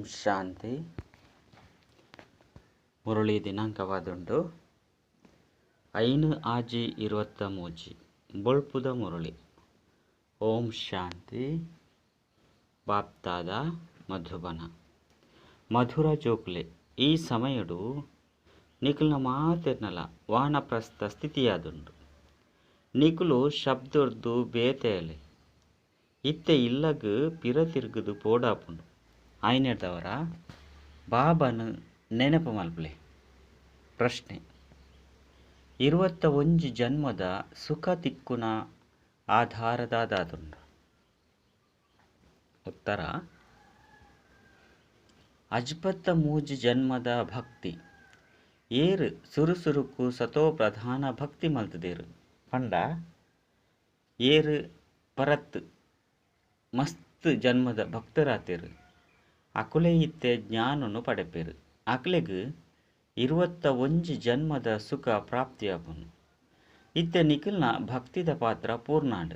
ಓಂ ಶಾಂತಿ. ಮುರಳಿ ದಿನಾಂಕವಾದುಂಡು 5/6/23. ಬೊಳ್ಪುದ ಮುರಳಿ. ಓಂ ಶಾಂತಿ. ಬಾಪ್ತಾದ ಮಧುಬನ. ಮಧುರ ಜೋಕ್ಲೆ ಈ ಸಮಯಡು ನಿಕುಲ್ನ ಮಾತೆರ್ನಲ ವಾನಪ್ರಸ್ಥ ಸ್ಥಿತಿಯಾದುಂಡು. ನಿಕುಲು ಶಬ್ದರ್ದು ಬೇತೆಲೆ ಇತ್ತೆ ಇಲ್ಲಗ್ ಪಿರ ತಿರ್ಗುದು ಪೋಡಾಪುಂಡು. ಆಯ್ನೆಡ್ದವರ ಬಾಬನು ನೆನಪು ಮಲ್ಪಲೆ. ಪ್ರಶ್ನೆ: 21 ಜನ್ಮದ ಸುಖ ತಿಕ್ಕುನ ಆಧಾರದಾದುಂಡು. ಉತ್ತರ: 53 ಜನ್ಮದ ಭಕ್ತಿ ಏರು ಸುರುಸುರುಕು ಸತೋ ಪ್ರಧಾನ ಭಕ್ತಿ ಮಲ್ತದೇರು ಪಂಡ ಏರು ಪರತ್ ಮಸ್ತ್ ಜನ್ಮದ ಭಕ್ತರಾತೇರು ಅಕುಲೆ ಇತ್ತೆ ಜ್ಞಾನನು ಪಡೆಪೇರು. ಅಕ್ಲೆಗ್ 21 ಜನ್ಮದ ಸುಖ ಪ್ರಾಪ್ತಿಯಾಪುಂಡು. ಇತ್ತೆ ನಿಖಿಲ್ನ ಭಕ್ತಿದ ಪಾತ್ರ ಪೂರ್ಣಾಂಡ್.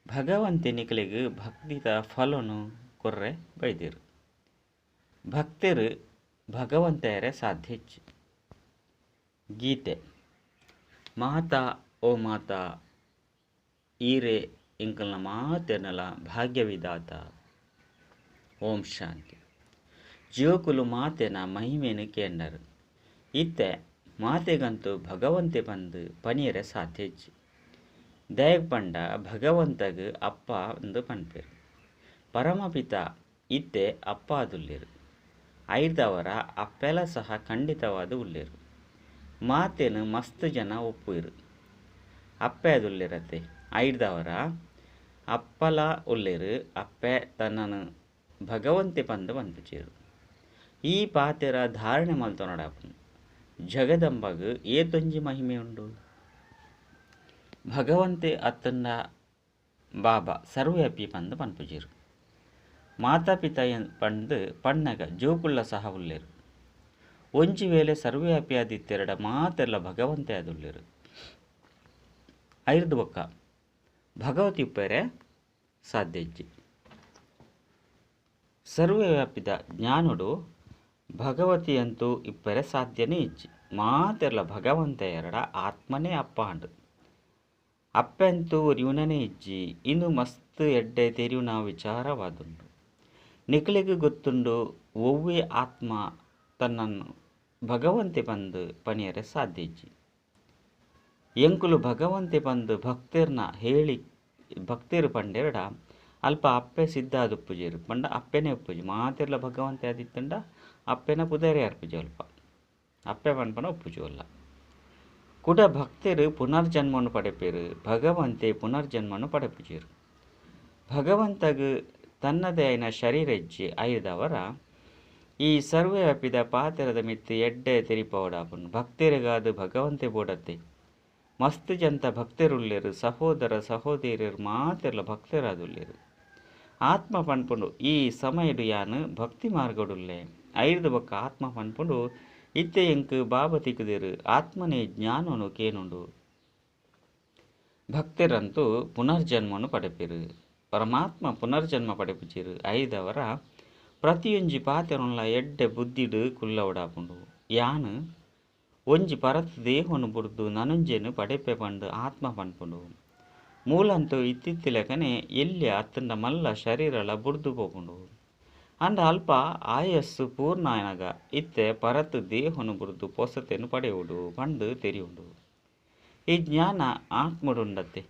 ಭಗವಂತೆ ನಿಖಿಲೆಗ್ ಭಕ್ತಿದ ಫಲನು ಕೊರ್ರೆ ಬೈದೇರು. ಭಕ್ತರು ಭಗವಂತೆಯರೆ ಸಾಧ್ಯ. ಗೀತೆ. ಮಾತಾ ಓ ಮಾತಾ ಈರೆ ಇಂಕಲ್ನ ಮಾತೆರ್ನಲ ಭಾಗ್ಯವಿದಾತ. ಓಂ ಶಾಂತಿ. ಜೋಕುಲು ಮಾತೆನ ಮಹಿಮೆನು ಕೇಂಡರು. ಇತ್ತೆ ಮಾತೆಗಂತೂ ಭಗವಂತೆ ಬಂದು ಪನಿಯರೆ ಸಾಧ್ಯ. ದಯಗ್ ಪಂಡ ಭಗವಂತಗ್ ಅಪ್ಪ ಅಂದು ಪನ್ಪೇರು. ಪರಮಪಿತ ಇತ್ತೆ ಅಪ್ಪ ಅದುಲ್ಲೇರು. ಐದವರ ಅಪ್ಪೆಲ ಸಹ ಖಂಡಿತವಾದ ಉಲ್ಲೇರು. ಮಾತೆನು ಮಸ್ತ್ ಜನ ಒಪ್ಪುಯಿರು. ಅಪ್ಪೆ ಅದುಲ್ಲೇರತೆ. ಐದವರ ಅಪ್ಪಲ ಉಲ್ಲೇರು. ಅಪ್ಪೆ ತನ್ನನು ಭಗವಂತೆ ಪಂದು ಪನ್ಪುಚೇರು. ಈ ಪಾತೆರ ಧಾರಣೆ ಮಲ್ತೊನಡಾಪುಂಡು. ಜಗದಂಬಗ್ ಏತೊಂಜಿ ಮಹಿಮೆ ಉಂಡು. ಭಗವಂತೆ ಅತ್ತಂಡ ಬಾಬಾ ಸರ್ವವ್ಯಾಪಿ ಪಂದು ಪನ್ಪುಜೇರು. ಮಾತಾಪಿತ ಪಂದು ಪಣ್ಣಗ ಜೋಕುಳ್ಳ ಸಹ ಉಲ್ಲೇರು. ಒಂಜಿ ವೇಳೆ ಸರ್ವವ್ಯಾಪಿ ಆದಿತ್ತೆರಡ ಮಾತೆಲ್ಲ ಭಗವಂತೆ ಆದುಲ್ಲೇರು. ಐರ್ದು ಬೊಕ್ಕ ಭಗವತಿ ಉಪ್ಪೇರೆ ಸಾಧ್ಯ. ಸರ್ವವ್ಯಾಪಿದ ಜ್ಞಾನುಡು ಭಗವತಿ ಅಂತೂ ಇಪ್ಪರೆ ಸಾಧ್ಯನೇ ಇಜ್ಜಿ. ಮಾತೆರ್ಲ ಭಗವಂತ ಎರಡ ಆತ್ಮನೇ ಅಪ್ಪ ಅಂಡು. ಅಪ್ಪೆಂತೂ ಒರಿಯುನನೇ ಇಜ್ಜಿ. ಇಂದು ಮಸ್ತ್ ಎಡ್ಡೆ ತೆರಿಯುನ ವಿಚಾರವಾದುಂಡು. ನಿಕಲೆಗ್ ಗೊತ್ತುಂಡು ಒವ್ವೆ ಆತ್ಮ ತನ್ನನ್ನು ಭಗವಂತೆ ಬಂದು ಪನಿಯರೆ ಸಾಧ್ಯ ಇಜ್ಜಿ. ಎಂಕುಲು ಭಗವಂತೆ ಬಂದು ಭಕ್ತರ್ನ ಹೇಳಿ ಭಕ್ತರು ಪಂಡೆರಡ ಅಲ್ಪ ಅಪ್ಪೆ ಸಿದ್ಧ ಆದುಪ್ಪುಜೇರು ಪಂಡ ಅಪ್ಪೆನೇ ಉಪ್ಪುಜಿ. ಮಾತೆರ್ಲ ಭಗವಂತೆ ಆದಿತ್ತಂಡ ಅಪ್ಪೆನ ಪುದರೇ ಅರ್ಪುಜಿ. ಅಲ್ಪ ಅಪ್ಪೆ ಪನ್ಪನ ಉಪ್ಪುಜಿ ಅಲ್ಲ. ಕುಡ ಭಕ್ತರು ಪುನರ್ಜನ್ಮನು ಪಡೆಪೇರು. ಭಗವಂತೆ ಪುನರ್ಜನ್ಮನು ಪಡೆಪುಜೇರು. ಭಗವಂತಗ್ ತನ್ನದೇ ಆಯ್ನ ಶರೀರ ಇಜ್ಜಿ. ಐದವರ ಈ ಸರ್ವವ್ಯಾಪಿದ ಪಾತೆರದ ಮಿತ್ತು ಎಡ್ಡೆ ತೆರಿಪವಡಾಪುಂಡು. ಭಕ್ತರಿಗಾದ ಭಗವಂತೆ ಬೋಡತ್ತೆ. ಮಸ್ತ್ ಜಂತ ಭಕ್ತರುಲ್ಲೇರು. ಸಹೋದರ ಸಹೋದರಿಯರು ಮಾತೆರ್ಲ ಭಕ್ತರಾದುಲ್ಲೇರು. ಆತ್ಮ ಪನ್ಪುಂಡು ಈ ಸಮಯಡು ಯಾನು ಭಕ್ತಿ ಮಾರ್ಗಡುಲ್ಲೆ. ಐರ್ದು ಬೊಕ್ಕ ಆತ್ಮ ಪನ್ಪುಂಡು ಇತ್ತೆ ಎಂಕ್ ಬಾಬ ತಿಕ್ಕುದೇರು. ಆತ್ಮನೇ ಜ್ಞಾನನು ಕೇನುಂಡು. ಭಕ್ತರಂತೂ ಪುನರ್ಜನ್ಮನು ಪಡೆಪೇರು. ಪರಮಾತ್ಮ ಪುನರ್ಜನ್ಮ ಪಡೆಪುಚೇರು. ಐದವರ ಪ್ರತಿಯೊಂಜಿ ಪಾತೆರೊನ್ಲ ಎಡ್ಡೆ ಬುದ್ಧಿಡು ಕುಲ್ಲವಡಾಪುಂಡು. ಯಾನು ಒಂಜಿ ಪರತ್ ದೇಹನು ಬುಡ್ದು ನನೊಂಜೆನು ಪಡೆಪೆ ಪಂಡು ಆತ್ಮ ಪನ್ಪುಂಡು. ಮೂಲಂತೂ ಇತ್ತಿತ್ತಿಲೆಕನೆ ಎಲ್ಯ ಅತ್ತಂಡ ಮಲ್ಲ ಶರೀರಲ ಬುಡ್ದು ಪೋಪುಂಡು. ಅಂಡ ಅಲ್ಪ ಆಯಸ್ಸು ಪೂರ್ಣ ಆಯನಗ ಇತ್ತೆ ಪರತ್ ದೇಹನು ಬುಡ್ದು ಪೊಸತೆನು ಪಡೆಯುಡು ಪಂಡು ತೆರಿಯುಂಡು. ಈ ಜ್ಞಾನ ಆತ್ಮಡುಂಡತ್ತೆ.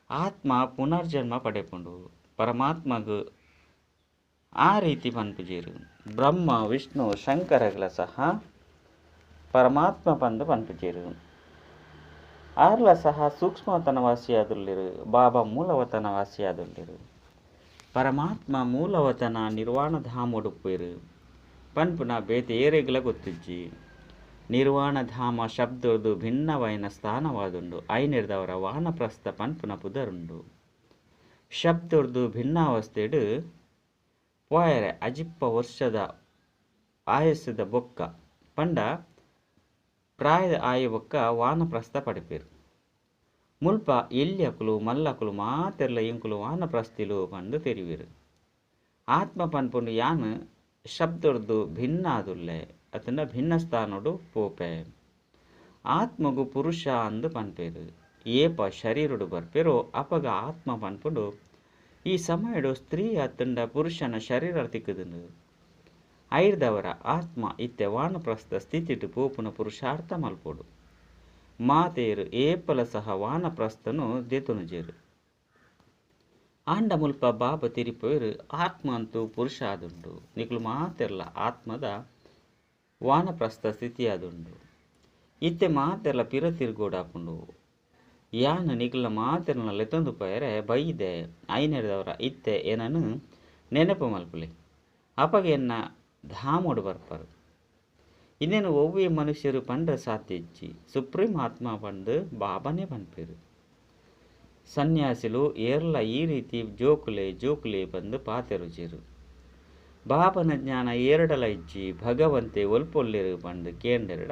ಆತ್ಮ ಪುನರ್ಜನ್ಮ ಪಡೆಪುಂಡು. ಪರಮಾತ್ಮಗ್ ಆ ರೀತಿ ಪನ್ಪುಜೇರು. ಬ್ರಹ್ಮ ವಿಷ್ಣು ಶಂಕರಗಳ ಸಹ ಪರಮಾತ್ಮ ಪಂದು ಪನ್ಪುಜೇರು. ಆರ್ಲ ಸಹ ಸೂಕ್ಷ್ಮವತನ ವಾಸಿಯಾದುಲ್ಲೇರು. ಬಾಬಾ ಮೂಲವತನ ವಾಸಿಯಾದುಲ್ಲೇರು. ಪರಮಾತ್ಮ ಮೂಲವತನ ನಿರ್ವಾಣಧಾಮೊಡುಪ್ಪೇರು ಪನ್ಪುನ ಬೇತೆ ಏರೆಗ್ಲ ಗೊತ್ತಿಜ್ಜಿ. ನಿರ್ವಾಣಧಾಮ ಶಬ್ದರ್ದು ಭಿನ್ನವಾಯಿನ ಸ್ಥಾನವಾದುಂಡು. ಐನೆರ್ದವರ ವಾನಪ್ರಸ್ಥ ಪನ್ಪುನ ಪುದರುಂಡು. ಶಬ್ದರ್ದು ಭಿನ್ನಾವಸ್ಥೆಡು ಪೋಯರೆ ಅಜಿಪ್ಪ ವರ್ಷದ ಆಯಸ್ಸದ ಬೊಕ್ಕ ಪಂಡ ಪ್ರಾಯದ ಆಯ ಬೊಕ್ಕ ವಾನಪ್ರಸ್ಥ ಪಡೆಪೇರು. ಮುಲ್ಪ ಎಲ್ಯಕುಲು ಮಲ್ಲಕುಲು ಮಾತೆರ್ಲ ಎಂಕುಲು ವಾನಪ್ರಸ್ಥಿಲು ಪಂದು ತೆರಿವೇರು. ಆತ್ಮ ಪನ್ಪುಂಡು ಯಾನು ಶಬ್ದೊರ್ದು ಭಿನ್ನ ಆದುಲ್ಲೆ ಅತ್ತಂಡ ಭಿನ್ನ ಸ್ಥಾನೊಡು ಪೋಪೆ. ಆತ್ಮಗು ಪುರುಷ ಅಂದ್ ಪನ್ಪೆರ್. ಏಪ ಶರೀರೊಡು ಬರ್ಪೆರೋ ಅಪಗ ಆತ್ಮ ಪನ್ಪುಂಡು ಈ ಸಮಯಡು ಸ್ತ್ರೀ ಅತ್ತಂಡ ಪುರುಷನ ಶರೀರ ತಿಕ್ಕುದುಂಡು. ಐರ್ದವರ ಆತ್ಮ ಇತ್ತೆ ವಾನಪ್ರಸ್ಥ ಸ್ಥಿತಿಟ್ ಪೋಪುನ ಪುರುಷಾರ್ಥ ಮಲ್ಪೊಡು. ಮಾತೆಯರು ಏಪಲ ಸಹ ವಾನಪ್ರಸ್ಥನು ದೆತೊನುಜೆರ್. ಆಂಡ ಮುಲ್ಪ ಬಾಬಾ ತೆರಿಪೊಯೆರ್ ಆತ್ಮ ಅಂತೂ ಪುರುಷ ಆದುಂಡು. ನಿಕುಲು ಮಾತೆರ್ಲ ಆತ್ಮದ ವಾನಪ್ರಸ್ಥ ಸ್ಥಿತಿ ಆದುಂಡು. ಇತ್ತೆ ಮಾತೆರ್ಲ ಪಿರ ತಿರ್ಗೋಡಾಪುಂಡು. ಯಾನ್ ನಿಕುಲ್ನ ಮಾತೆರ್ನ ಲೆತೊಂದು ಪೋಯೆರೆ ಬೈದೆ ಐನೆರ್ದವರ ಇತ್ತೆ ಎನನ್ ನೆನಪು ಮಲ್ಪುಲೆ. ಅಪಗ ಎನ್ನ ಧಾಮೊಡು ಬರ್ಪರು. ಇಂದೆನ್ ಒವ್ವೇ ಮನುಷ್ಯರು ಪಂಡ್ರೆ ಸಾಧ್ಯ ಇಜ್ಜಿ. ಸುಪ್ರೀಂ ಆತ್ಮ ಪಂದ್ ಬಾಬಾನೇ ಪನ್ಪೆರ್. ಸನ್ಯಾಸಿಲು ಏರ್ಲ ಈ ರೀತಿ ಜೋಕುಲೆ ಜೋಕುಲೆ ಪಂದ್ ಪಾತೆರುಜೆರ್. ಬಾಬನ ಜ್ಞಾನ ಏರ್ಡಲ ಇಜ್ಜಿ. ಭಗವಂತೆ ಒಲ್ಪೊಲ್ಲೆರ್ ಪಂದ್ ಕೇಂಡೆರ್ಡ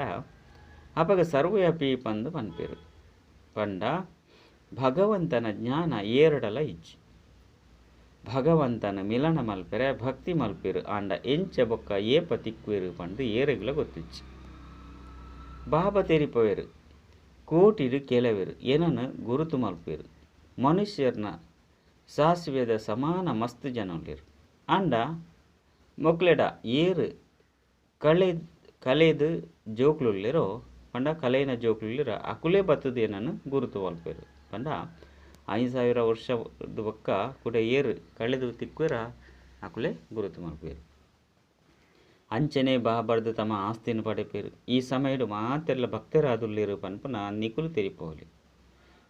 ಅಪಗ ಸರ್ವವ್ಯಾಪಿ ಪಂದ್ ಪನ್ಪೆರ್. ಪಂಡ ಭಗವಂತನ ಜ್ಞಾನ ಏರ್ಡಲ ಇಜ್ಜಿ. ಭಗವಂತನ ಮಿಲನ ಮಲ್ಪೆರೆ ಭಕ್ತಿ ಮಲ್ಪೆರ್ ಆಂಡ ಎಂಚ ಬೊಕ್ಕ ಏಪ ತಿಕ್ಕುವೆರ್ ಪಂದ್ ಏರೆಗ್ಲ ಗೊತ್ತಿಜ್ಜಿ. ಬಾಬಾ ತೆರಿಪೊಯೆರ್ ಕೋಟಿಡ್ ಕೆಲವೆರ್ ಎನನ್ ಗುರುತು ಮಲ್ಪೆರ್. ಮನುಷ್ಯರ್ನ ಸಾಸಿವೆದ ಸಮಾನ ಮಸ್ತ್ ಜನ ಉಲ್ಲೆರ್. ಆಂಡ ಮೊಕ್ಲೆಡ ಏರ್ ಕಳೆ ಕಲೆದ್ ಜೋಕುಲುಲ್ಲೆರೋ ಪಂಡ ಕಲೆಯಿನ ಜೋಕುಲುಲ್ಲೆರೋ ಅಕುಲೇ ಬತ್ತುದು ಎನನ್ ಗುರುತು ಮಲ್ಪೆರ್. ಪಂಡ 5000 ವರ್ಷದ ಬೊಕ್ಕ ಕುಡ ಏರ್ ಕಳೆದು ತಿಕ್ಕುವೆರ ಅಕುಲೇ ಗುರುತು ಮಲ್ಪೆರ್. ಅಂಚನೆ ಬಾಬರ್ದು ತಮ್ಮ ಆಸ್ತಿನ ಪಡೆಪೆರ್. ಈ ಸಮಯಡ್ ಮಾತೆರ್ಲ ಭಕ್ತರಾದುಲ್ಲೆರ್ ಪನ್ಪುನ ನಿಕುಲು ತೆರಿಪೊಲಿ.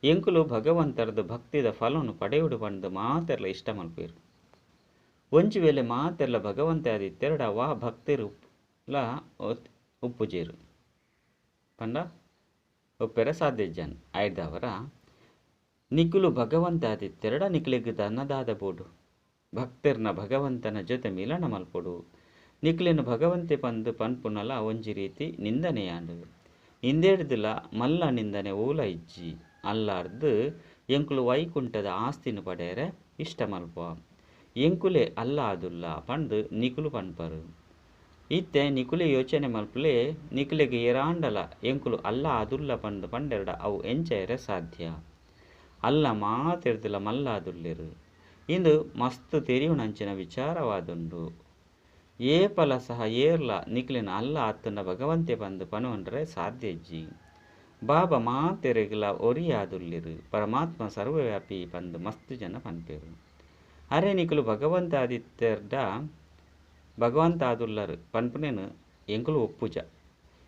ಎಂಕುಲು ಭಗವಂತರ್ದು ಭಕ್ತಿದ ಫಲನು ಪಡೆಯೊಡು ಪಂದ್ ಮಾತೆರ್ಲ ಇಷ್ಟ ಮಲ್ಪೆರ್. ಒಂಜಿ ವೇಳೆ ಮಾತೆರ್ಲ ಭಗವಂತೆ ಆದಿತ್ತೆರ್ಡ ವಾ ಭಕ್ತೆರ್ ಲ ಉಪ್ಪುಜೆರ್. ಪಂಡ ಉಪ್ಪೆರೆ ಸಾಧ್ಯ ಇಜ್ಜಾನ್. ಐರ್ದಾವರ ನಿಕುಲು ಭಗವಂತ ಆದಿತ್ತೆರ್ಡ ನಿಕುಲೆಗ್ ಧನದಾದ ಬೋಡು. ಭಕ್ತೆರ್ನ ಭಗವಂತನ ಜೊತೆ ಮಿಲನ ಮಲ್ಪೊಡು. ನಿಕುಲೆನ್ ಭಗವಂತೆ ಪಂದ್ ಪನ್ಪುನಲ ಒಂಜಿ ರೀತಿ ನಿಂದನೆಯಾಂಡ್. ಇಂದೆಡ್ದುಲ ಮಲ್ಲ ನಿಂದನೆ ಓಲ ಇಜ್ಜಿ. ಅಲ್ಲಾರ್ದ್ ಎಂಕುಲು ವೈಕುಂಠದ ಆಸ್ತಿನ ಪಡೆಯರೆ ಇಷ್ಟ ಮಲ್ಪುವ. ಎಂಕುಲೆ ಅಲ್ಲ ಆದುಲ್ಲ ಪಂದ್ ನಿಕುಲು ಪನ್ಪರ್. ಇತ್ತೆ ನಿಕುಲೆ ಯೋಚನೆ ಮಲ್ಪುಲೆ ನಿಕುಲೆಗ್ ಏರಾಂಡಲ ಎಂಕುಲು ಅಲ್ಲ ಆದುಲ್ಲ ಪಂದ್ ಪಂಡೆರ್ಡ ಅವು ಎಂಚ ಎರೆ ಸಾಧ್ಯ. ಅಲ್ಲ ಮಾತೆರ್ದುಲ ಮಲ್ಲಾದುಲ್ಲೆರ್. ಇಂದು ಮಸ್ತ್ ತೆರಿಯುನಂಚಿನ ವಿಚಾರವಾದುಂಡು. ಏಪಲ ಸಹ ಏರ್ಲ ನಿಕುಲೆನ್ ಅಲ್ಲ ಅತ್ತಂಡ ಭಗವಂತೆ ಪಂದ್ ಪನೊಂಡ್ರೆ ಸಾಧ್ಯ ಇಜ್ಜಿ. ಬಾಬಾ ಮಾತೆರೆಗ್ಲ ಒರಿಯಾದುಲ್ಲೆರ್. ಪರಮಾತ್ಮ ಸರ್ವವ್ಯಾಪಿ ಪಂದ್ ಮಸ್ತ್ ಜನ ಪನ್ಪೆರ್. ಅರೆ ನಿಕುಲು ಭಗವಂತ ಆದಿತ್ತೆರ್ಡ ಭಗವಂತ ಆದುಲ್ಲರ್ ಪನ್ಪುನೆನ್ ಎಂಕುಲು ಒಪ್ಪುಜ.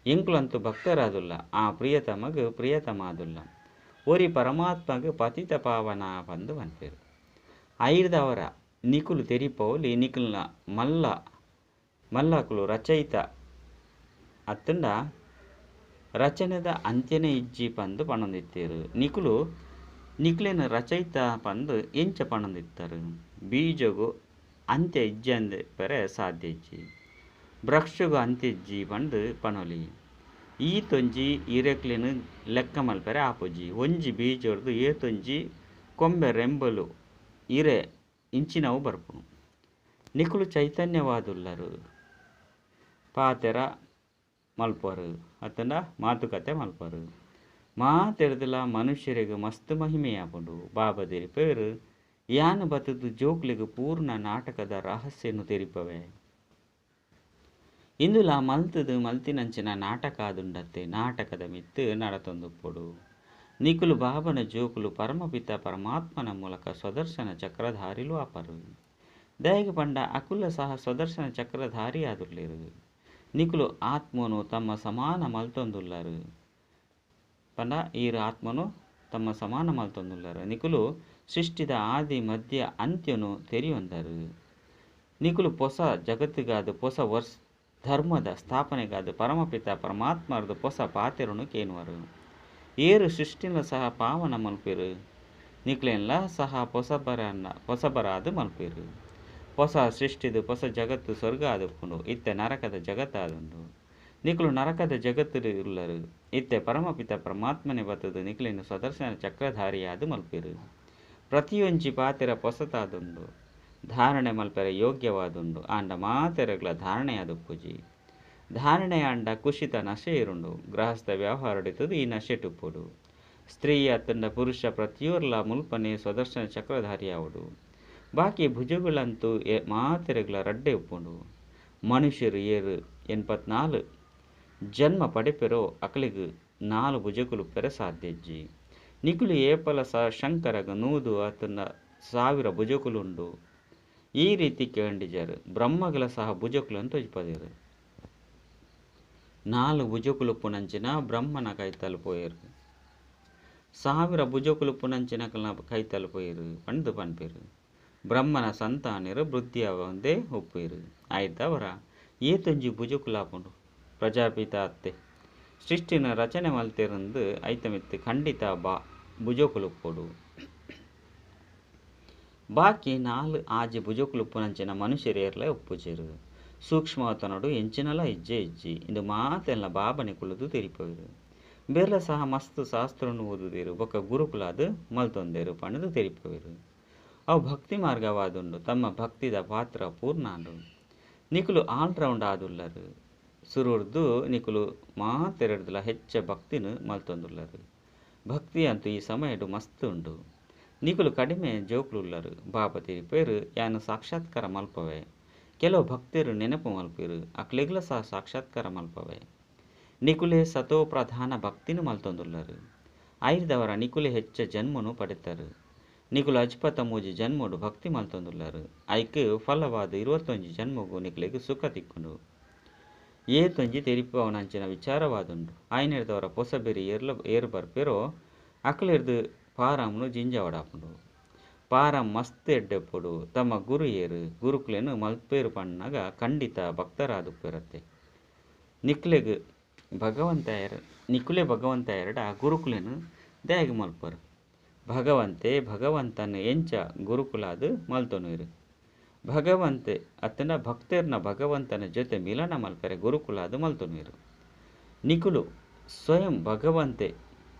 ಎಂಕುಲಂತೂ ಭಕ್ತರಾದುಲ್ಲ. ಆ ಪ್ರಿಯತಮಗ್ ಪ್ರಿಯತಮ ಆದುಲ್ಲ. ಒರಿ ಪರಮಾತ್ಮಗ್ ಪತಿತ ಪಾವನ ಪಂದ್ ಪನ್ಪೆರ್. ಐರ್ದವರ ನಿಕುಲು ತೆರಿಪೊಲಿ ನಿಕುಲ್ನ ಮಲ್ಲ ಮಲ್ಲಕುಲು ರಚಯಿತ ಅತ್ತಂಡ ರಚನೆದ ಅಂತ್ಯನೇ ಇಜ್ಜಿ ಪಂದ್ ಪನೊಂದಿತ್ತೆರ್. ನಿಕುಲು ನಿಕ್ಲೆನ ರಚಯಿತ ಪಂದ್ ಎಂಚ ಪನೊಂದಿತ್ತರ್. ಬೀಜಗು ಅಂತ್ಯ ಇಜ್ಜಂದೆ ಪೆರೆ ಸಾಧ್ಯ ಇಜ್ಜಿ. ವೃಕ್ಷಗ್ ಅಂತ್ಯ ಇಜ್ಜಿ ಪಂದ್ ಪನೊಲಿ. ಈತೊಂಜಿ ಇರೆಕ್ಲೆನ್ ಲೆಕ್ಕ ಮಲ್ಪೆರೆ ಆಪುಜಿ. ಒಂಜಿ ಬೀಜೊರ್ದು ಏತೊಂಜಿ ಕೊಂಬೆ ರೆಂಬೆಲು ಇರೆ ಇಂಚಿನವು ಬರ್ಪುಂಡು. ನಿಕುಲು ಚೈತನ್ಯವಾದುಲ್ಲರ್. ಪಾತೆರ ಮಲ್ಪರು ಅತ್ತಂಡ ಮಾತುಕತೆ ಮಲ್ಪರು. ಮಾತೆರ್ದುಲ ಮನುಷ್ಯರೆಗ್ ಮಸ್ತ್ ಮಹಿಮೆಯಾಪುಂಡು. ಬಾಬಾ ತೆರಿಪೆರ್ ಯಾನ್ ಬತ್ತುದು ಜೋಕುಲೆಗ್ ಪೂರ್ಣ ನಾಟಕದ ರಹಸ್ಯನು ತೆರಿಪವೆ. ಇಂದುಲ ಮಲ್ತುದು ಮಲ್ತಿನಂಚಿನ ನಾಟಕ ಆದುಂಡತ್ತೆ. ನಾಟಕದ ಮಿತ್ತ್ ನಡತೊಂದುಪ್ಪೊಡು. ನಿಕುಲು ಬಾಬನ ಜೋಕುಲು ಪರಮಪಿತ ಪರಮಾತ್ಮನ ಮೂಲಕ ಸ್ವದರ್ಶನ ಚಕ್ರಧಾರಿಲು ಆಪರು. ದಾಯೆಗ್ ಪಂಡ ಅಕುಲ ಸಹ ಸ್ವದರ್ಶನ ಚಕ್ರಧಾರಿ ಆದುಲ್ಲೆರ್. ನಿಕುಲು ಆತ್ಮನು ತಮ್ಮ ಸಮಾನ ಮಲ್ತೊಂದುಲ್ಲರ್. ಪಂಡ ಈರ್ ಆತ್ಮನು ತಮ್ಮ ಸಮಾನ ಮಲ್ತೊಂದುಲ್ಲರ್. ನಿಕುಲು ಸೃಷ್ಟಿದ ಆದಿ ಮಧ್ಯ ಅಂತ್ಯನು ತೆರಿಯೊಂದರು. ನಿಕುಲು ಪೊಸ ಜಗತ್ತಿಗಾದ್ ಪೊಸ ವರ್ಷ ಧರ್ಮದ ಸ್ಥಾಪನೆಗಾದ್ ಪರಮಪಿತ ಪರಮಾತ್ಮರ್ದು ಪೊಸ ಪಾತೆರನು ಕೇನುವರು. ಏರು ಸೃಷ್ಟಿನ ಸಹ ಪಾವನ ಮಲ್ಪೆರ್. ನಿಕ್ಲೆನ್ಲ ಸಹ ಪೊಸಬರಾದ್ ಮಲ್ಪೆರ್. ಪೊಸ ಸೃಷ್ಟಿದ ಪೊಸ ಜಗತ್ತು ಸ್ವರ್ಗ ಆದುಪ್ಪುಂಡು. ಇತ್ತೆ ನರಕದ ಜಗತ್ತಾದುಂಡು. ನಿಕುಲು ನರಕದ ಜಗತ್ತುಡು ಉಲ್ಲರು. ಇತ್ತೆ ಪರಮಪಿತ ಪರಮಾತ್ಮನೆ ಬತ್ತುದು ನಿಕ್ಲೆನ್ ಸ್ವದರ್ಶನ ಚಕ್ರಧಾರಿಯಾದ್ ಮಲ್ಪೆರ್. ಪ್ರತಿಯೊಂಜಿ ಪಾತೆರ ಪೊಸತಾದುಂಡು. ಧಾರಣೆ ಮಲ್ಪೆರೆ ಯೋಗ್ಯವಾದುಂಡು ಆಂಡ ಮಾತೆರೆಗ್ಲ ಧಾರಣೆಯಾದುಪ್ಪುಜಿ. ಧಾರಣೆಯಾಂಡ ಖುಷಿತ ನಶೆ ಇರುಂಡು. ಗೃಹಸ್ಥ ವ್ಯವಹಾರಡಿತದು ಈ ನಶೆಟುಪ್ಪೊಡು. ಸ್ತ್ರೀ ಅತ್ತಂಡ ಪುರುಷ ಪ್ರತಿಯೊರ್ಲ ಮುಲ್ಪನೆ ಸ್ವದರ್ಶನ ಚಕ್ರಧಾರಿಯಾವೊಡು. ಬಾಕಿ ಭುಜಗಳಂತೂ ಮಾತೆರೆಗ್ಲ ರಡ್ಡೆ ಉಪ್ಪುಂಡು. ಮನುಷ್ಯರು ಏರು 84 ಜನ್ಮ ಪಡೆಪೆರೋ ಅಕಲೆಗ್ 4 ಭುಜಗಳು ಪೆರೆ ಸಾಧ್ಯಜ್ಜಿ. ನಿಕುಲು ಏಪಲ ಶಂಕರಗ 100 ಅತ್ತಂಡ 1000 ಭುಜಕುಲುಂಡು. ಈ ರೀತಿ ಕೇಂಡಿಜರು ಬ್ರಹ್ಮಗಳ ಸಹ ಭುಜಕುలను ತೊಜಪದೇರು. 4 ಭುಜಕುಲು ಪುನಂಚಿನ ಬ್ರಹ್ಮನ ಕೈತಲ್ ಪೋಯರು. 1000 ಭುಜಕುಲು ಪುನಂಚಿನ ಕೈತಲ್ ಪೋಯರು ಪಂದು ಪನ್ಪೇರು. ಬ್ರಹ್ಮನ ಸಂತಾನರು ವೃದ್ಧಿಯಾವಂದೇ ಒಪ್ಪೇರು. ಆಯ್ತವರ ಏತೊಂಜಿ ಭುಜಕುಲಾಪುಂಡು ಪ್ರಜಾಪಿತ ಅತ್ತೆ ಸೃಷ್ಟಿನ ರಚನೆ ಮಲ್ತೆರಂದು ಐತಮಿತ್ತು ಖಂಡಿತ ಬಾ ಭುಜಕುಲುಪ್ಪೊಡು. ಬಾಕಿ 4 ಆಜಿ ಭುಜಕುಲುಪ್ಪುನಂಚಿನ ಮನುಷ್ಯರೇರ್ಲ ಒಪ್ಪುಜೆರು. ಸೂಕ್ಷ್ಮತನಡು ಎಂಚಿನಲ ಇಜ್ಜೆ ಇಜ್ಜಿ ಇಂದು ಮಾತೆಲ್ಲ ಬಾಬನೆ ಕುಳಿದು ತೆರಿಪವರು. ಬೇರ್ಲ ಸಹ ಮಸ್ತ್ ಶಾಸ್ತ್ರವನ್ನು ಓದುದೇರು ಬೊಕ್ಕ ಗುರುಕುಲಾದ ಮಲ್ತೊಂದೇರು ಪಣದು ತೆರಿಪವರು. ಅವು ಭಕ್ತಿ ಮಾರ್ಗವಾದುಂಡು. ತಮ್ಮ ಭಕ್ತಿದ ಪಾತ್ರ ಪೂರ್ಣಾಂಡು. ನಿಕುಲು ಆಲ್ರೌಂಡ್ ಆದುಲ್ಲರು. ಸುರುರ್ದು ನಿಕುಲು ಮಾತೆರಡ್ದಲ ಹೆಚ್ಚ ಭಕ್ತಿನ ಮಲ್ತೊಂದುಲ್ಲರು. ಭಕ್ತಿ ಅಂತೂ ಈ ಸಮಯಡು ಮಸ್ತ್ ಉಂಡು. ನಿಕುಲು ಕಡಿಮೆ ಜೋಕುಲುಲ್ಲರು. ಬಾಬಾ ತೆರಿಪೇರು ಯಾನು ಸಾಕ್ಷಾತ್ಕಾರ ಮಲ್ಪವೆ. ಕೆಲವು ಭಕ್ತರು ನೆನಪು ಮಲ್ಪೇರು ಅಕ್ಲೆಗ್ಲ ಸಹ ಸಾಕ್ಷಾತ್ಕಾರ ಮಲ್ಪವೆ. ನಿಕುಲೆ ಸತೋ ಪ್ರಧಾನ ಭಕ್ತಿನೂ ಮಲ್ತೊಂದುಲ್ಲರು. ಐದವರ ನಿಕುಲೆ ಹೆಚ್ಚ ಜನ್ಮನು ಪಡೆತರು. ನಿಕುಲು ಅಜ್ಪತ ಮೂಜಿ ಜನ್ಮೋಡು ಭಕ್ತಿ ಮಲ್ತೊಂದುಲ್ಲರು. ಐಕ್ ಫಲವಾದ 21 ಜನ್ಮಗೂ ನಿಕುಲೆಗ್ ಸುಖ ತಿಕ್ಕುಂಡು. ಏತೊಂಜಿ ತೆರಿಪವನಂಚಿನ ವಿಚಾರವಾದುಂಡು. ಆಯ್ನೆರ್ದವರ ಪೊಸಬೆರಿ ಏರು ಬರ್ಪೇರೋ ಅಕ್ಲೆರ್ದು ಪಾರಮ್ನು ಜಿಂಜವಡಾಪುಂಡು. ಪಾರಂ ಮಸ್ತ್ ಎಡ್ಡೆಪ್ಪೊಡು. ತಮ್ಮ ಗುರು ಏರು ಗುರುಕುಲೇನು ಮಲ್ಪೇರು ಪಣ್ಣಾಗ ಖಂಡಿತ ಭಕ್ತರಾದುಪ್ಪೇರತ್ತೆ. ನಿಕ್ಲೆಗ್ ಭಗವಂತ ನಿಕುಲೆ ಭಗವಂತ ಎರಡ ಗುರುಕುಲೇನು ದ್ಯಾಗ ಮಲ್ಪರು. ಭಗವಂತೆ ಭಗವಂತನ ಎಂಚ ಗುರುಕುಲಾದ ಮಲ್ತೊನುವೆರು. ಭಗವಂತೆ ಅತ್ತನ ಭಕ್ತರ್ನ ಭಗವಂತನ ಜೊತೆ ಮಿಲನ ಮಲ್ಪೆರೆ ಗುರುಕುಲಾದ ಮಲ್ತೊನುವೆರು. ನಿಕುಲು ಸ್ವಯಂ ಭಗವಂತೆ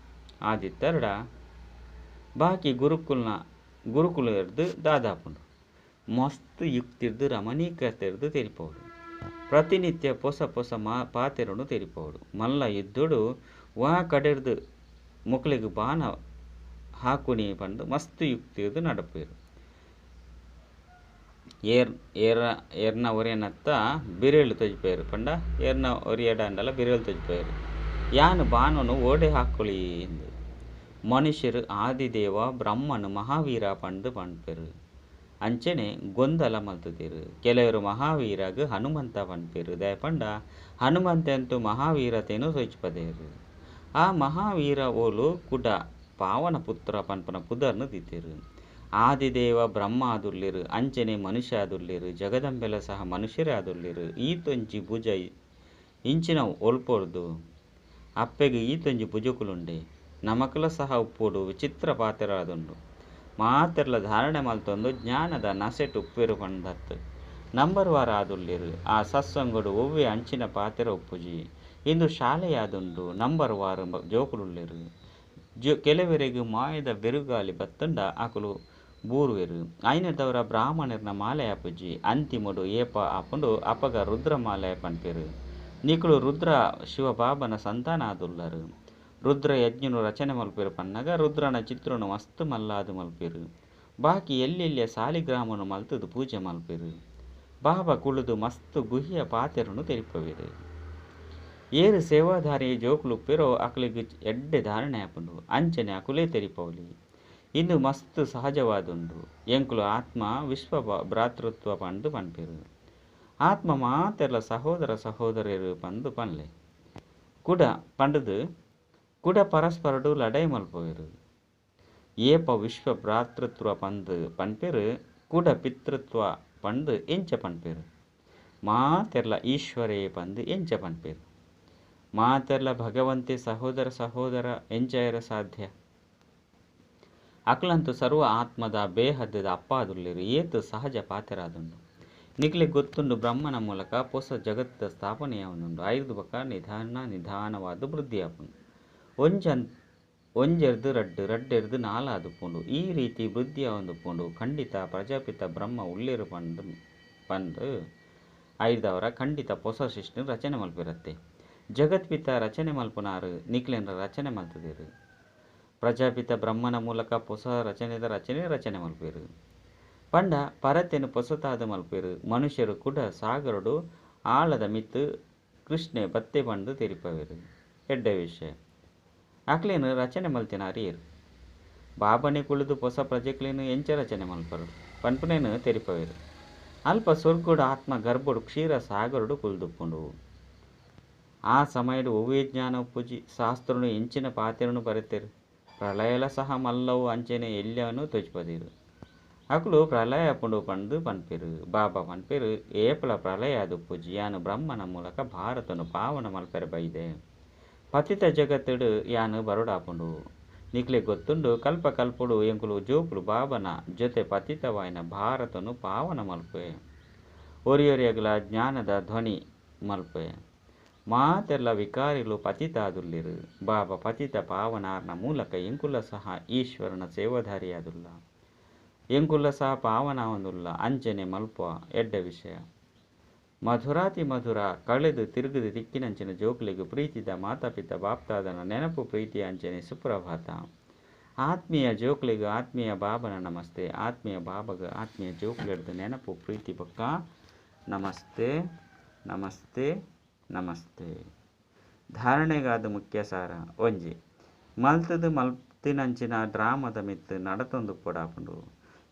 ಆದಿತ್ತರಡ ಬಾಕಿ ಗುರುಕುಲ್ನ ಗುರುಕುಲರ್ದು ದಾದಾಪುಂಡು. ಮಸ್ತ್ ಯುಕ್ತಿರ್ದು ರಮಣೀಕತೆರ್ದು ತೆರಿಪೋಡು. ಪ್ರತಿನಿತ್ಯ ಪೊಸ ಪೊಸ ಪಾತೆರನು ತೆರಿಪೋಡು. ಮಲ್ಲ ಯುದ್ಧಡು ವಾ ಕಡೆರ್ದು ಮೊಕ್ಲೆಗ್ ಬಾಣ ಹಾಕುನಿ ಪಂದು ಮಸ್ತ್ ಯುಕ್ತಿರ್ದು ನಡಪೇರು. ಏರ್ನ ಒರಿಯನತ್ತ ಬಿರೇಳು ತೊಜಿಪೇರು ಪಂಡ ಏರ್ನ ಒರಿಯಡಂಡಲ ಬಿರೇಳು ತೊಜಿಪೇರು. ಯಾನು ಬಾಣನು ಓಡೆ ಹಾಕೊಳ್ಳಿ ಎಂದು. ಮನುಷ್ಯರು ಆದಿದೇವ ಬ್ರಹ್ಮನು ಮಹಾವೀರ ಪಂದು ಪನ್ಪೇರು. ಅಂಚನೆ ಗೊಂದಲ ಮಲ್ತುದೇರು. ಕೆಲವರು ಮಹಾವೀರಾಗ ಹನುಮಂತ ಪನ್ಪೇರು. ದಯಪಂಡ ಹನುಮಂತ ಅಂತೂ ಮಹಾವೀರತೇನು ಸೋಚಿಪದೇರು. ಆ ಮಹಾವೀರ ಓಲು ಕುಡ ಪಾವನ ಪುತ್ರ ಪನ್ಪನ ಪುದರ್ನು ದಿತೇರು. ಆದಿದೇವ ಬ್ರಹ್ಮ ಆದುರ್ಲಿರು, ಅಂಚನೆ ಮನುಷ್ಯ ಆದುರ್ಲಿರು, ಜಗದಂಬೆಲ ಸಹ ಮನುಷ್ಯರೇ ಆದುರ್ಲಿರು. ಈತೊಂಜಿ ಭುಜ ಇಂಚಿನ ಒಲ್ಪೊರ್ದು ಅಪ್ಪೆಗೆ ಈತೊಂಜಿ ಭುಜಕುಲುಂಡೆ. ನಮಕಲ ಸಹ ಉಪ್ಪುಡು ವಿಚಿತ್ರ ಪಾತ್ರರಾದುಂಡು. ಮಾತೆರ್ಲ ಧಾರಣೆ ಮಲ್ತೊಂದು ಜ್ಞಾನದ ನಸೆಟ್ ಉಪ್ಪೇರು ಪಂಡತ್ತು. ನಂಬರ್ ವಾರ ಆದುರ್ಲಿರು. ಆ ಸತ್ಸಂಗಡು ಒವ್ವೆ ಅಂಚಿನ ಪಾತೆರ ಉಪ್ಪುಜಿ. ಇಂದು ಶಾಲೆಯಾದುಂಡು. ನಂಬರ್ ವಾರ ಜೋಕುಲುಲ್ಲೆರು. ಕೆಲವರಿಗೆ ಮಾಯದ ಬೆರುಗಾಲಿ ಬತ್ತಂಡ ಆಕುಲು ಬೂರುವೆರು. ಆಯ್ನದವರ ಬ್ರಾಹ್ಮಣರ್ನ ಮಾಲೆ ಆಪುಜಿ. ಅಂತಿಮಡು ಏಪ ಆಪುಂಡು ಅಪಗ ರುದ್ರ ಮಾಲೆ ಪನ್ಪೇರು. ನಿಕುಲು ರುದ್ರ ಶಿವಬಾಬನ ಸಂತಾನ ಆದುಲ್ಲರು. ರುದ್ರ ಯಜ್ಞನು ರಚನೆ ಮಲ್ಪೇರು ಪನ್ನಗ ರುದ್ರನ ಚಿತ್ರನು ಮಸ್ತ್ ಮಲ್ಲಾದು ಮಲ್ಪೇರು. ಬಾಕಿ ಎಲ್ಲೆಲ್ಲಿಯ ಸಾಲಿಗ್ರಾಮನು ಮಲ್ತದು ಪೂಜೆ ಮಲ್ಪೇರು. ಬಾಬಾ ಕುಳಿದು ಮಸ್ತ್ ಗುಹಿಯ ಪಾತೆರನು ತೆರಿಪವೇರು. ಏರು ಸೇವಾಧಾರಿ ಜೋಕುಲುಪ್ಪೇರೋ ಅಕಲಿಗ್ ಎಡ್ಡೆ ಧಾರಣೆ ಆಪುಂಡು. ಅಂಚನೆ ಅಕುಲೇ ತೆರಿಪವಲಿ. ಇಂದು ಮಸ್ತ್ ಸಹಜವಾದುಂಡು. ಎಂಕುಲು ಆತ್ಮ ವಿಶ್ವ ಭ್ರಾತೃತ್ವ ಪಂದು ಪನ್ಪೇರು. ಆತ್ಮ ಮಾತೆರ್ಲ ಸಹೋದರ ಸಹೋದರರು ಪಂದು ಪನ್ಲೆ. ಕುಡ ಪಂಡದು ಕುಡ ಪರಸ್ಪರಡು ಲಡೈ ಮಲ್ಪವೇರು. ಏಪ ವಿಶ್ವ ಭ್ರಾತೃತ್ವ ಪಂದು ಪನ್ಪೇರು ಕುಡ ಪಿತೃತ್ವ ಪಂದು ಎಂಚ ಪನ್ಪೇರು. ಮಾತೆರ್ಲ ಈಶ್ವರೇ ಪಂದು ಎಂಚ ಪನ್ಪೇರು. ಮಾತೆರ್ಲ ಭಗವಂತೆ ಸಹೋದರ ಸಹೋದರ ಎಂಚಯರ ಸಾಧ್ಯ. ಅಕ್ಲಂತು ಸರ್ವ ಆತ್ಮದ ಬೇಹದ್ದದ ಅಪ್ಪಾದುರ್ಲಿರು. ಏತು ಸಹಜ ಪಾತೆರಾದುಂಡು. ನಿಕ್ಲೆ ಗೊತ್ತುಂಡು ಬ್ರಹ್ಮನ ಮೂಲಕ ಪೊಸ ಜಗತ್ತ ಸ್ಥಾಪನೆಯಾವುಂಡು. ಐದು ಬಕ ನಿಧಾನ ನಿಧಾನವಾದ ವೃದ್ಧಿಯಾಪುಂಡು. ಒಂಜಂತ ಒಂಜೆರ್ದ್ ರಡ್ಡ್, ರಡ್ಡೆರ್ದ್ ನಾಲ್ ಆದುಪ್ಪುಂಡು. ಈ ರೀತಿ ವೃದ್ಧಿ ಆವೊಂದುಪ್ಪುಂಡು. ಖಂಡಿತ ಪ್ರಜಾಪಿತ ಬ್ರಹ್ಮ ಉಲ್ಲೆರ್ ಪಂದ್ ಪಂದ್ ಐರ್ದಾವರ ಖಂಡಿತ ಪೊಸ ಸೃಷ್ಟಿನ್ ರಚನೆ ಮಲ್ಪೆರತ್ತೆ. ಜಗತ್ಪಿತ ರಚನೆ ಮಲ್ಪುನಾರ್ ನಿಕ್ಲೆನ ರಚನೆ ಮಲ್ತುದೆರ್. ಪ್ರಜಾಪಿತ ಬ್ರಹ್ಮನ ಮೂಲಕ ಪೊಸ ರಚನೆದ ರಚನೆ ರಚನೆ ಮಲ್ಪುವೆರ್. ಪಂಡ ಪರತೆನ್ ಪೊಸತಾದ್ ಮಲ್ಪುವೆರ್. ಮನುಷ್ಯರು ಕುಡ ಸಾಗರಡು ಆಳದ ಮಿತ್ತ್ ಕೃಷ್ಣೆ ಬತ್ತೆ ಪಂದ್ ತೆರಿಪಾವೆರ್. ಎಡ್ಡೆ ವಿಷಯ. ಅಕ್ಲೆನ್ ರಚನೆ ಮಲ್ತಿನಾರ್ ಏರ್? ಬಾಬನೆ ಕುಳ್ಳುದು ಪೊಸ ಪ್ರಜೆಕ್ಲೆನ್ ಎಂಚ ರಚನೆ ಮಲ್ಪರು ಪನ್ಪುನೇನ್ ತೆರಿಪಾವೆರ್. ಅಲ್ಪ ಸ್ವರ್ಗಡ್ ಆತ್ಮ ಗರ್ಭಡ್ ಕ್ಷೀರ ಸಾಗರಡು ಕುಲ್ದುಪ್ಪುಂಡು. ಆ ಸಮಯಡ್ ಒವ್ವೇ ಜ್ಞಾನ ಉಪ್ಪುಜಿ. ಶಾಸ್ತ್ರನು ಎಂಚಿನ ಪಾತೆರನು ಬರೆತೆರ್. ಪ್ರಳಯಲ ಸಹ ಮಲ್ಲವು ಅಂಚನೆ ಎಲ್ಯನು ತೋಜಿಪದೆರ್. ಅಕುಲು ಪ್ರಳಯ ಆಪುಂಡು ಪಂದ್ ಪನ್ಪೆರ್. ಬಾಬಾ ಪನ್ಪೆರ್ ಏಪಲ ಪ್ರಳಯ ಆದುಪ್ಪುಜಿ. ಯಾನ್ ಬ್ರಹ್ಮನ ಮೂಲಕ ಭಾರತನು ಪಾವನ ಮಲ್ಪೆರೆ ಬೈದೆ. ಪತಿತ ಜಗತ್ತುಡು ಯಾನ್ ಬರೊಡಾಪುಂಡು. ನಿಕ್ಲೆಗ್ ಗೊತ್ತುಂಡು ಕಲ್ಪ ಕಲ್ಪಡು ಎಂಕುಲು ಜೋಕುಲು ಬಾಬನ ಜೊತೆ ಪತಿತವಾಯಿನ ಭಾರತನು ಪಾವನ ಮಲ್ಪುವೆ. ಒರಿಯೊರಿಯಗಲ ಜ್ಞಾನದ ಧ್ವನಿ ಮಲ್ಪುವೆ. ಮಾತೆರ್ಲ ವಿಕಾರಿಲು ಪತಿತಾದುಲ್ಲೆರ್. ಬಾಬಾ ಪತಿತ ಪಾವನಾರ್ನ ಮೂಲಕ ಎಂಕುಲ ಸಹ ಈಶ್ವರನ ಸೇವಾಧಾರಿಯಾದುಲ್ಲ. ಎಂಕುಲ ಸಹ ಪಾವನ ಆವೊಂದುಲ್ಲ. ಅಂಚನೆ ಮಲ್ಪುವ ಎಡ್ಡೆ ವಿಷಯ. ಮಧುರಾತಿ ಮಧುರ ಕಳೆದು ತಿರುಗುದು ತಿಕ್ಕಿನಂಚಿನ ಜೋಕುಲೆಗ್ ಪ್ರೀತಿದ ಮಾತಾಪಿತ ಬಾಪ್ತಾದನ ನೆನಪು ಪ್ರೀತಿ ಅಂಚನೆ ಸುಪ್ರಭಾತ. ಆತ್ಮೀಯ ಜೋಕುಲೆಗ್ ಆತ್ಮೀಯ ಬಾಬನ ನಮಸ್ತೆ. ಆತ್ಮೀಯ ಬಾಬಗ ಆತ್ಮೀಯ ಜೋಕುಲೆಡ್ದ್ ನೆನಪು ಪ್ರೀತಿ ಬೊಕ್ಕ ನಮಸ್ತೆ ನಮಸ್ತೆ ನಮಸ್ತೆ. ಧಾರಣೆಗಾದ್ ಮುಖ್ಯ ಸಾರ. ಒಂಜಿ ಮಲ್ತುದು ಮಲ್ತಿನಂಚಿನ ಡ್ರಾಮದ ಮಿತ್ತ್ ನಡತೊಂದು ಉಪ್ಪೊಡಾಪುಂಡು.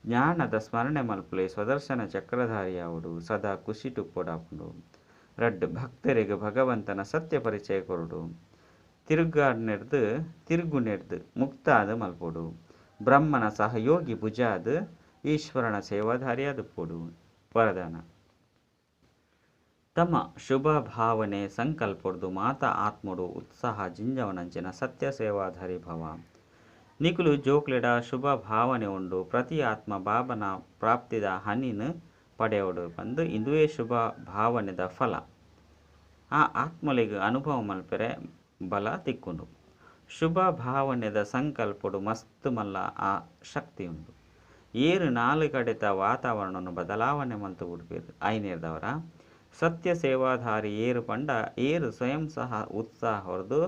ಜ್ಞಾನದ ಸ್ಮರಣೆ ಮಲ್ಪುಲೆ ಸ್ವದರ್ಶನ ಚಕ್ರಧಾರಿಯಾವೊಡು ಸದಾ ಖುಷಿಟ್ ಉಪ್ಪೊಡಾಪುಂಡು. ರಡ್ಡ್ ಭಕ್ತೆರೆಗ್ ಭಗವಂತನ ಸತ್ಯ ಪರಿಚಯ ಕೊರೊಡು. ತಿರುಗಾಡ್ನೆರ್ದ್ ತಿರುಗುನೆರ್ದ್ ಮುಕ್ತಾದ್ ಮಲ್ಪೊಡು. ಬ್ರಹ್ಮನ ಸಹಯೋಗಿ ಭುಜಾದ್ ಈಶ್ವರನ ಸೇವಾಧಾರಿಯಾದುಪ್ಪೊಡು. ವರದಾನ. ತಮ್ಮ ಶುಭ ಭಾವನೆ ಸಂಕಲ್ಪೊಡ್ದು ಮಾತ ಆತ್ಮೊಡು ಉತ್ಸಾಹ ಜಿಂಜಾವುನಂಚಿನ ಸತ್ಯ ಸೇವಾಧಾರಿ ಭವ. ನಿಕುಲು ಜೋಕ್ಲೆಡ ಶುಭ ಭಾವನೆ ಉಂಡು ಪ್ರತಿ ಆತ್ಮ ಬಾಬನ ಪ್ರಾಪ್ತಿದ ಹನಿನ್ ಪಡೆಯೊಡು ಪಂದ್ ಇಂದುವೇ ಶುಭ ಭಾವನೆದ ಫಲ. ಆ ಆತ್ಮಲೆಗ್ ಅನುಭವ ಮಲ್ಪೆರೆ ಬಲ ತಿಕ್ಕುಂಡು. ಶುಭ ಭಾವನೆದ ಸಂಕಲ್ಪೊಡು ಮಸ್ತ್ ಮಲ್ಲ ಆ ಶಕ್ತಿ ಉಂಡು. ಏರ್ ನಾಲ್ ಕಡೆತ ವಾತಾವರಣನ್ ಬದಲಾವಣೆ ಮಲ್ತ್ ಬುಡ್ಪೆರ್. ಐನೆರ್ದಾವರ ಸತ್ಯ ಸೇವಾಧಾರಿ ಏರ್ ಪಂಡ ಏರ್ ಸ್ವಯಂ ಸಹ ಉತ್ಸಾಹೊರ್ದು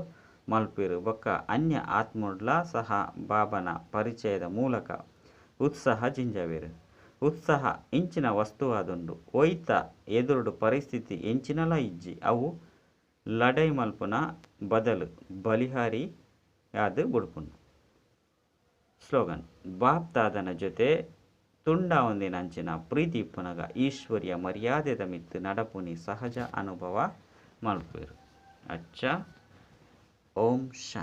ಮಲ್ಪುವೆರ್ ಬೊಕ್ಕ ಅನ್ಯ ಆತ್ಮಡ್ಲ ಸಹ ಬಾಬನ ಪರಿಚಯದ ಮೂಲಕ ಉತ್ಸಾಹ ಜಿಂಜಾವೆರ್. ಉತ್ಸಾಹ ಇಂಚಿನ ವಸ್ತುವಾದುಂಡು. ಒಯ್ತ ಎದುರುಡು ಪರಿಸ್ಥಿತಿ ಎಂಚಿನಲ ಇಜ್ಜಿ ಅವು ಲಡೈ ಮಲ್ಪುನ ಬದಲು ಬಲಿಹಾರಿ ಆದ್ ಬುಡ್ಪುಂಡು. ಸ್ಲೋಗನ್ ಬಾಪ್ತಾದನ ಜೊತೆ ತುಂಡಾವೊಂದಿನಂಚಿನ ಪ್ರೀತಿ ಇಪ್ಪುನಗ ಈಶ್ವರ್ಯ ಮರ್ಯಾದೆದ ಮಿತ್ತ್ ನಡಪುನಿ ಸಹಜ ಅನುಭವ ಮಲ್ಪುವೆರ್. ಅಚ್ಚ ಓಂ ಶಾಂತಿ.